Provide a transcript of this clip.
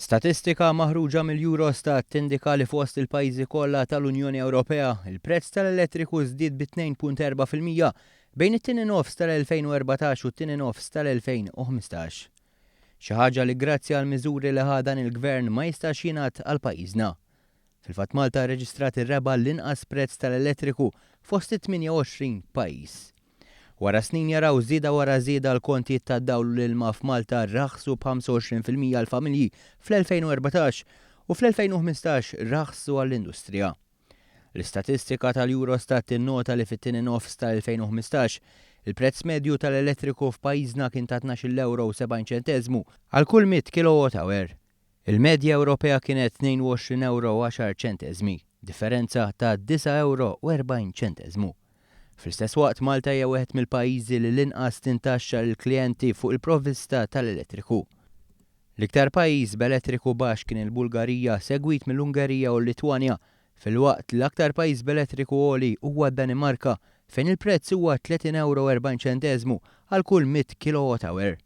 Statistika maħruġa mill-Eurostat tindika li fost il-pajjiżi kollha tal-Unjoni Ewropea, il-prezz tal-elettriku żdied bi 2.4% bejn it-tieni nofs tal-2014 u t-tieni nofs tal-2015. Xi ħaġa li grazzi għal miżuri li ħa dan il-Gvern ma jistax jingħad għal pajjiżna. Fil-fatt Malta rreġistrat ir-raba' l-inqas prezz tal-elettriku fost it-28 pajjiż. Wara snin jaraw żieda wara żieda l-kontijiet tad-dawl u l-ilma f'Malta raħsu b'25% għall-familji fl-2014 u fl-2015 raħsu għall-industrija. L-istatistika tal-Eurostat tinnota li fit-tieni nofs tal-2015 il-prezz medju tal-elettriku f'pajjiżna kien ta' 12-il ewro u 70 ċenteżmu għal kull 100 kilowatt hour. Il-medja Ewropea kienet 22 ewro u għaxar ċenteżmi, differenza ta' 9 ewro u 40 ċenteżmu. Fl-istess waqt Malta hija wieħed mill-pajjiżi li l-inqas tintaxxa lill-klijenti fuq il-provvista tal-elettriku. L-iktar pajjiż b'elettriku baxx kien il-Bulgarija segwit mill-Ungerija u l-Litwanja filwaqt li l-aktar pajjiż b'elettriku għoli huwa d-Danimarka fejn il-prezz huwa 30 ewro u 40 ċenteżmu għal kull 100 kilowatt hour.